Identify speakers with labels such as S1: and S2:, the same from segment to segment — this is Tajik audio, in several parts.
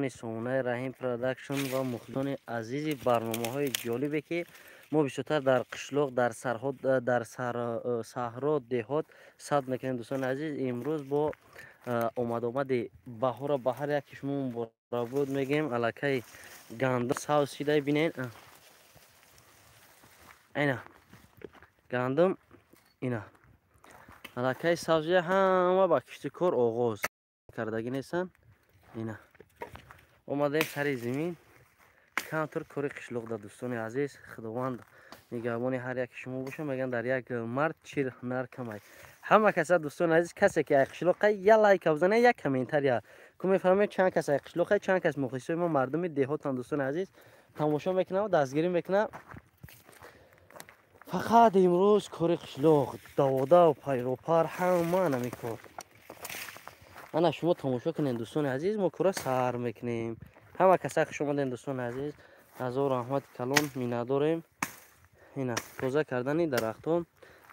S1: Мухлисони сомонаи Раҳим Продакшн ва мухлисони азизи барномаҳои ҷолибе, ки мо бисёртар дар қишлоқ, дар сарҳод, дар саҳро, деҳот сабт мекунем. Дӯстони азиз, имрӯз бо омадомади баҳора ба ҳар яки шумо муборакбод мегӯем. Аллакай гандум савз шидай, бинед, ина гандум, ина аллакай савз шида, ҳама ба кишту кор оғоз кардагӣ нестанд. Ина омадаем сари замин, камтар кори қишлоқда. Дӯстони азиз, Худованд нигаҳбони ҳар яки шумо боша. Мегӯянд, дар як мард чил ҳунар камай. Ҳама каса, дӯстони азиз, касе ки ай қишлоқа, я лайка бизанед, як комментария ку мефаҳмед, чанд кас ай қишлоқа, чанд кас мухлисои мо мардуми деҳотанд. Дӯстони азиз, тамошо мекунам, дастгирӣ мекунам. Фақат имрӯз кори қишлоқ, даводав, пайропар, ҳама нами кор. Ана шумо тамошо кунед, дӯстони азиз, мо кора сар мекунем. Ҳама каса хуш омадем, дӯстони азиз, ҳазор раҳмати калон, миннатдорем. Ина тоза кардани дарахтон.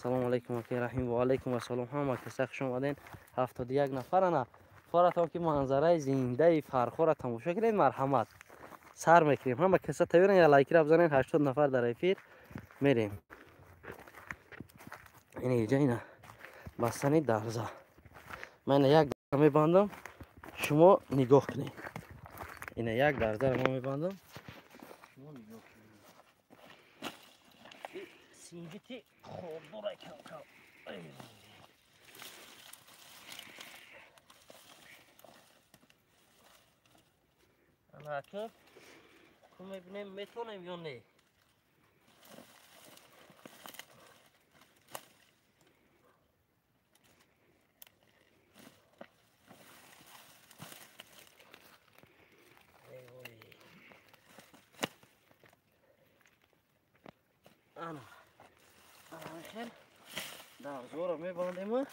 S1: Салому алайкум, аки Раҳим. Ва алайкум ассалом, ҳама каса хуш омадем. 71 нафар. Ана форатон ки манзараи зиндаи Фархора тамошо кунед, марҳамат, сар мекунем. Ҳама каса тайёран, я лайкира бизанед. 80 нафар дар эфир. Мерем ина иҷа, ина бастани дарза. Ман ина як мебандам, шумо нигоҳ кунед. Ина як дарзаро ман мебандам, шумо нигоҳ кунед. Синҷити хордора кам-кам. Ана ака, ку мебинем, метавонем ё не. Ана хел дарзоро мебандем,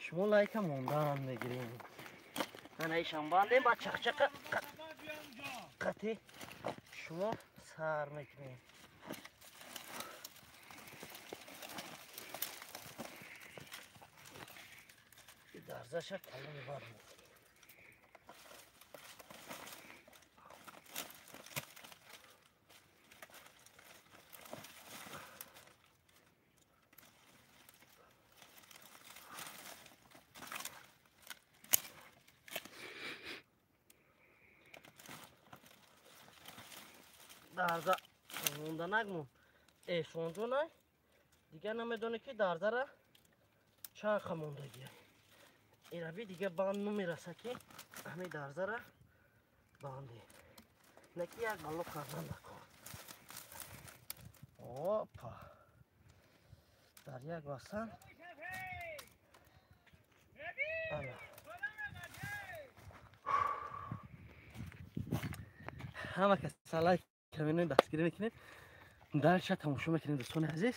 S1: шумо лайка мондан мегирем. Ана ишам бандем, ба чақчақа қати шумо сар мекунем. Дарзаша калони бар. Дарза монданакмон эҳсонҷонай дигар намедонӣ, ки дарзара чанд ха мондагия. Ираби дигар банд намераса, ки ҳамин дарзара банде наки як бало кардан накун. Опа, дар як васан. Ҳама кас лайк каминои дастгирӣ мекунед, дальше тамошо мекунем. Дӯстони азиз,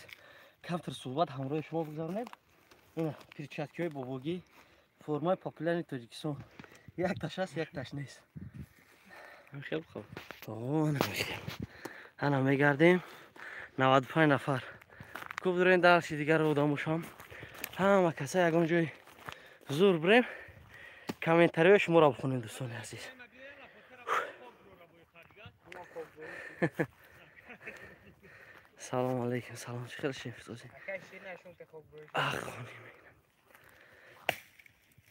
S1: камтар суҳбат ҳамроҳи шумо бигзаронем. Ина перчаткиҳои бобогӣ, формаи популярни Тоҷикистон, якташ аст, якташ нест.
S2: Хеле хуб.
S1: Ана мегардем, 95 нафар куб дорем. Дальше дигар одамошам, ҳама каса ягон ҷои зур бирем, комментариҳои шуморо бихонем, дӯстони азиз. Салом алейкум, салом, чӣ хел шефтозӣ?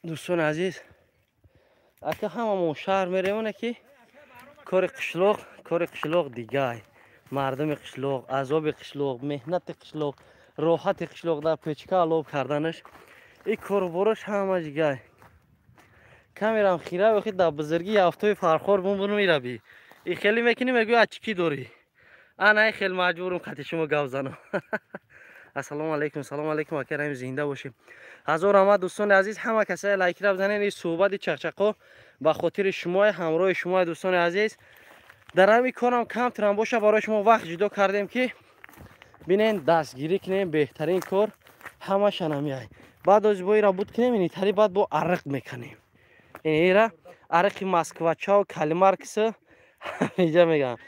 S1: Дӯстони азиз, ака ҳамамон шаҳр меремоне, ки кори қишлоқ, кори қишлоқ дигай. Мардуми қишлоқ, азоби қишлоқ, меҳнати қишлоқ, роҳати қишлоқ, дар печка алоб карданаш, и коруборош ҳама дигай. Камерам хира охи, дар бузургӣ яфтои Фархор бумбуну мираби. И хеле мекунӣ, мегӯй, а чӣ ки дорӣ? Ана и хел маҷбурум қати шумо гап занам. Ассалому алайкум, салому алайкум, ака Раҳим, зинда бошем. Ҳазор раҳмат, дӯстони азиз, ҳама касае лайкира бизанед. Ин суҳбати чақчақо ба хотири шумое, ҳамроҳи шумое, дӯстони азиз. Дар ҳамин корам камтарам боша, барои шумо вақт ҷудо кардем, ки бинен, дастгирӣ кунем. Беҳтарин кор ҳамаша намеай. Баъд оз бо ира буд кунем, инитари баъд бо арриқ мекунем. Ира арриқи москвачао калимаркса иҷа мегӯям.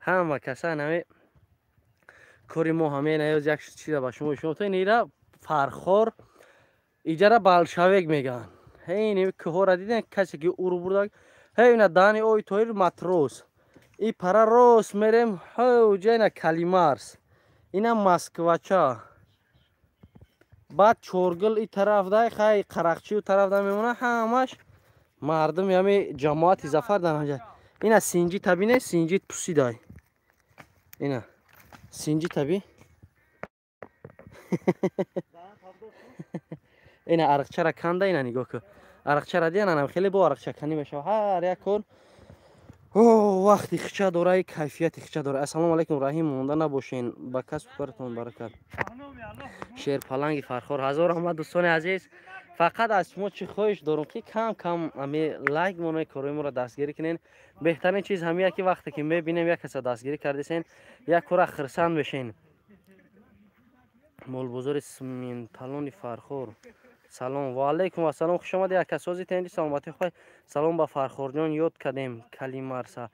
S1: Ҳама каса нами кори мо ҳамин аёз як чиза ба шумо ишора. Ин ира Фархор, иҷара Балшавек мегӯянд. Ҳейни кӯҳора диден, касе ки уру бурда. Ҳей ина дани ои тоир матрос. И пара рост мерем, ҳоҷа ина Калимарс. Ина Москвача. Баъд Чоргул и тараф дай, хай Қарақчию тараф да мемона, ҳамаш мардум ями ҷамоати Зафар дар ҳамҷа. Ина синҷи табине, синҷи пусидай. Ина синҷи таби. Ина арақчара канда, ина нигоҳ кун. Арақчара диан, анам хеле бо арақчаканӣ мешава. Ҳар як кор вақти хича дора, кайфияти хича дора. Ассалому алайкум, Раҳим, монда набошен, ба касбу коратон баракат. Шерпаланги Фархор, ҳазор раҳмат дӯстони азиз. Фақат аз шумо чӣ хоҳиш дорум, ки кам кам ами лайк монои корои моро дастгирӣ кунен. Беҳтарин чиз ҳамия ки вақте ки мебинем як каса дастгирӣ кардесен, як кора хирсанд мешен. Молбозори Сминталони Фархор. Салом ва алайкум ассалом, хуш омадед ака, сози тенди саломатӣ хоҳ. Салом ба Фархорҷон, ёд кардем Калимарса.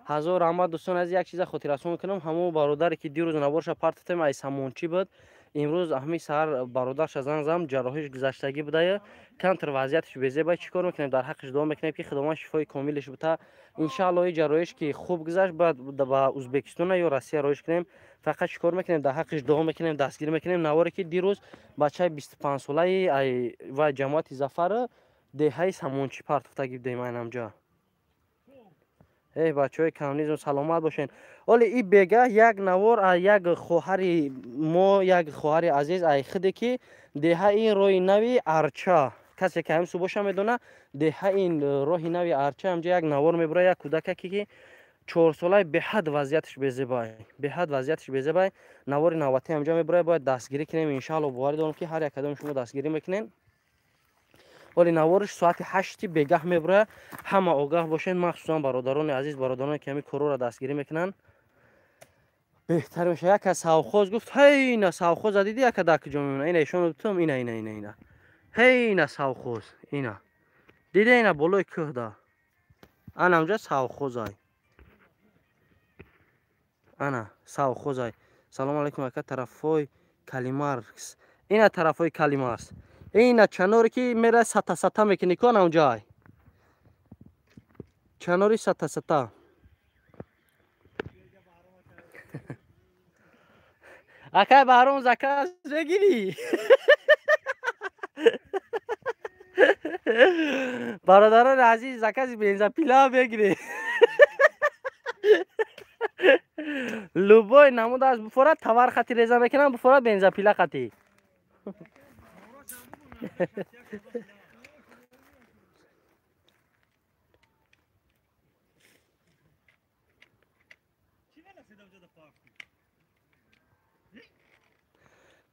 S1: Ҳазор раҳмат дӯстон азиз, як чиза хотиррасон мекунам. Ҳамон бародаре ки дирӯз наворша партофтем, ай Самончӣ буд. Имрӯз ҳамин саҳар бародарша занг задам, ҷарроҳиш гузаштагӣ будая, камтар вазъияташ безебай. Чӣ кор мекунем? Дар ҳаққиш дуо мекунем, ки Худованд шифои комилаш бита. Иншаалло и ҷарроҳиш ки хуб гузашт, бояд ба Узбекистона ё Россия роҳиш кунем. Фақат чӣ кор мекунем? Дар ҳаққиш дуо мекунем, дастгирӣ мекунем. Наворе ки дирӯз бачаи 25-солаи ай ва ҷамоати Зафар деҳаи Самончӣ партофтагӣ будем айнамҷа. Эй бачаҳои коммунизм, саломат бошен. Оле и бега як навор як хоҳари мо, як хоҳари азиз ай худе ки деҳаи роҳи нави Арча. Касе ки ҳамин субоша медона, деҳаи роҳи нави Арча ҳамҷа як навор мебура, як кӯдакаке ки 4-солаи беҳад вазъияташ безебай. Беҳад вазъияташ безебай. Навори навбатӣ ҳамҷа мебура, бояд дастгирӣ кунем. Иншаалло боварӣ дорам ки ҳар як кадоми шумо дастгирӣ мекунем. Оли навориш соати 8 бегаҳ мебура. Ҳама огаҳ бошен, махсусан бародарони азиз, бародароне ки ҳамин корора дастгирӣ мекунанд. Беҳтар мешавад. Яка савхоз гуфт, ҳей ина савхоза дидӣ, яка дар куҷо мемона? Ина ишон дутум, ина ина ина ина. Ҳей ина савхоз, ина. Дида ина болои кӯҳ да. Ана ҳамҷа савхозай. Ана савхозай. Салом алайкум ака, тарафҳои Калимарс. Ина тарафҳои Калимарс. Ина чаноре ки мера сата сата мекунӣ, ку ана онҷай. Чанори сата сата. Акай Баҳром заказ мегирӣ? Бародарони азиз, закази бензопила мегирӣ. Любой намуд аз буфора товар хати реза мекунам, буфора бензопила хати.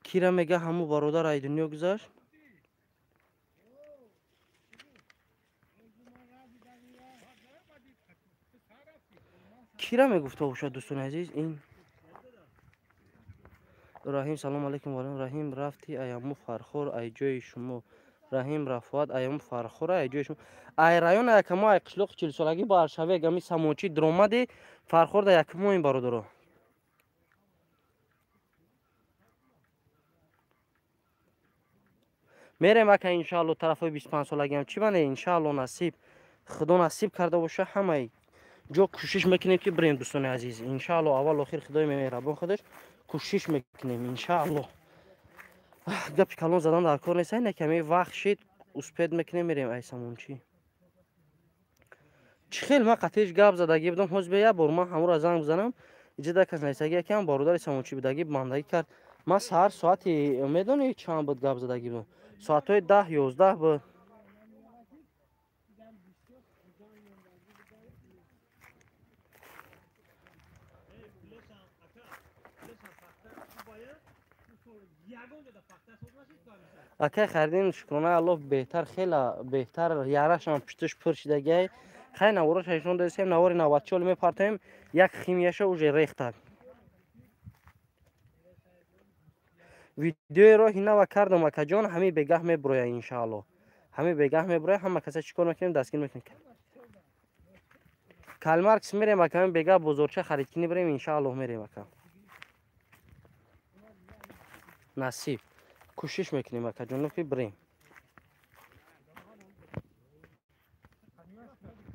S1: Кира мега ҳаму бародар ай дунё гузашт? Кира мегуфта бошад дӯстони азиз ин? Раҳим, салом алайкум ва Раҳим, рафти аяму Фархор ай ҷои шумо. Раҳим рафоат аяму Фархор ай ҷои шумо. Ай район якамо ай қишлоқи 40-солагӣ ба Аршавек ами Самончӣ дромади Фархор да якамо ин бародаро. Мерем ака иншаалло тарафҳои 25-солагиам. Чӣ бане иншаалло насиб. Худо насиб карда боша, ҳамаи ҷо кӯшиш мекунем ки бирем дӯстони азиз. Иншаалло аввал охир Худои меҳрабон худаш кӯшиш мекунем иншаалло. Гапи калон задан дар кор нест, ина каме вақт шид, успед мекунем, мерем ай Самончӣ. Чӣ хел ман қатиш гап задагӣ будам, ҳоз бе як бор ман ҳамуро занг бизанам. Иҷода кас нависагӣ, якам бародари Самончӣ будагӣ бандагӣ кард. Ман саҳар соати медонӣ чанд буд гап задагӣ будам? Соатҳои 10-11 буд. Акай Хайриддин, шукронаи Аллоҳ, беҳтар, хела беҳтар, ярашам пушташ пур шидагиай. Хай наворош ҳешон додесем, навори 94 мепартоем, як химияша уже рехтад. Видеои роҳи нава кардам акаҷон, ҳамин бегаҳ мебуроя иншаалло. Ҳамин бегаҳ мебуроя, ҳама каса чӣ кор мекунем, дастгир мекунем. Калмаркс мерем ака, ҳамин бегаҳ бозорча харидкунӣ бирем иншаалло мерем ака. Насиб. Кӯшиш мекунем акаҷоно ки бирем.
S3: Раст.